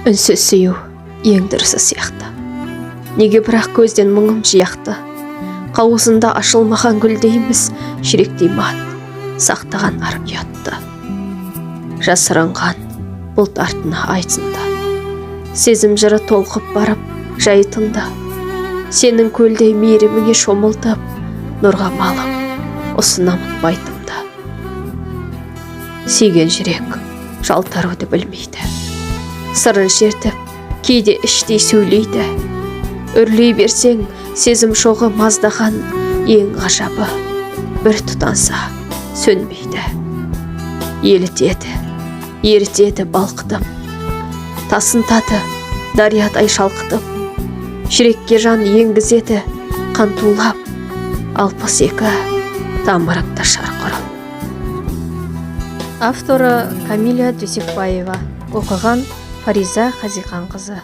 Үнсіз сүю ең дұрысы сияқты. Неге бірақ көзден мұңым жиі ақты? Қауызында ашылмаған гүлдейміз, жүректей мат сақтаған ар ұятты. Жасырынған бұлт артына ай сынды. Сезім жыры толқып барып жай тынды. Сенің көлдей мейіріміңе шомылтып, нұрға малып ұсынамын байтымды. Сүйген жүрек жалтаруды білмейді. Сырын шертіп, кейде іштей сөйлейді. Үрлей берсең, сезім шоғы маздаған, ең ғажабы бір тұтанса сөнбейді. Елітеді, ерітеді балқытып, тасынтады дариядай шалқытып, жүрекке жан енгізеді қан тулап, 62 тамырыңды шарқ ұрып. Авторы Камиля Дүйсекбаева, оқыған Фариза Хазиқанқызы.